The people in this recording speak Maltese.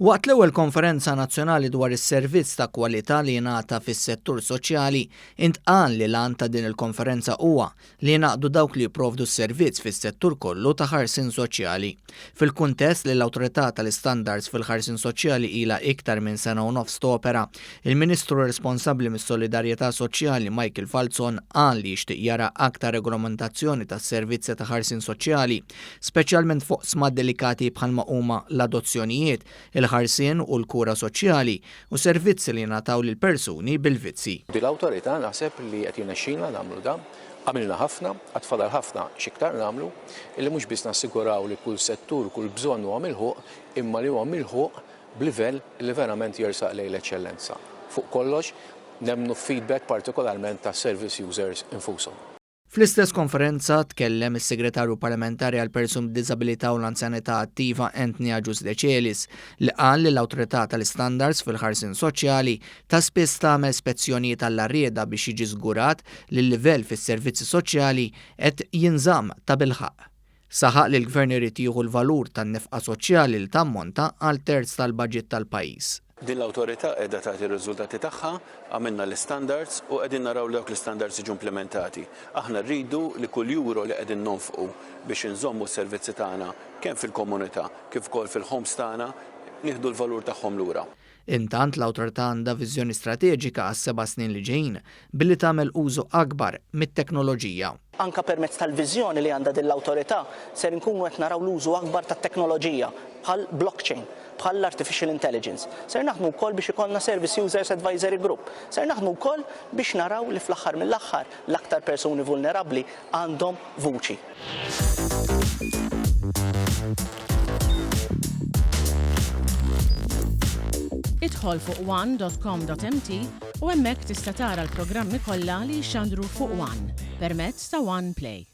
Waqt l-ewwel konferenza nazzjonali dwar is-servizz ta' kwalità li jingħata fis-settur soċjali, intqal li l-għan ta' din il-konferenza huwa li jingħaqdu dawk li jipprovdu s-servizz fis-settur kollu ta' ħarsien soċjali. Fil-kuntest li l-Awtorità tal-Istandards fil-Ħarsien Soċjali ilha iktar minn sena u nofs topera, il-Ministru responsabbli mis-Solidarjetà Soċjali Michael Falzon qal li jixtieq jara aktar regolamentazzjoni tas-servizzi ta' ħarsien soċjali, speċjalment f'oqsma delikati bħalma huma l-adozzjonijiet, il-ħarsien u l-kura soċjali u servizzi li jingħataw lil persuni bil-vizzji. Din l-awtorità naħseb li qed jirnexxilna nagħmlu dan. Għamilna ħafna, għad fadal ħafna x'iktar nagħmlu, illi mhux biss nassiguraw li kull settur, kull bżonn huwa milħuq, imma li huwa milħuq b'livell li verament jersaq lejn l-eċċellenza. Fuq kollox, nemmnu f'feedback partikolarment tas-service users infushom. Fl-istess konferenza tkellem is-Segretarju Parlamentari għall-Persuni b'Diżabilità u l-Anzjanità Attiva Anthony Agius Decelis li qal li l-Awtorità tal-Istandards fil-Ħarsien Soċjali ta' spiss tagħmel spezzjonijiet għall-għarrieda biex jiġi żgurat li l-livell fis-servizzi soċjali qed jinżamm tabilħaqq. Saħaq li l-Gvern irid jieħu l-valur tan-nefqa soċjali li tammonta għal terz tal-baġit tal-pajjiż. Din l-awtorità qiegħda tagħti r-riżultati tagħha, għamilna l-istandards u qegħdin naraw li dawk l-istandards jiġu implimentati. Aħna rridu li kull euro li qegħdin nonfqu biex inżommu s-servizzi tagħna kemm fil-komunità kif ukoll fil-homes tagħna, nieħdu l-valur tagħhom lura. Intant, l-awtorità għandha viżjoni strateġika għas-seba' snin li ġejjin billi tagħmel użu akbar mit-teknoloġija. Anke permezz tal-viżjoni li għandha din l-awtorità ser inkunu qed naraw l-użu akbar tat-teknoloġija bħal blockchain, bħal l-artificial intelligence. Ser naħdmu wkoll biex ikollna Service Users Advisory Group. Ser naħdmu wkoll biex naraw li fl-aħħar mill-aħħar l-aktar persuni vulnerabbli għandhom vuċi. Idħol fuq one.com.mt u hemmhekk tista' tara l-programmi kollha li jixxandru fuq One permezz ta' One Play.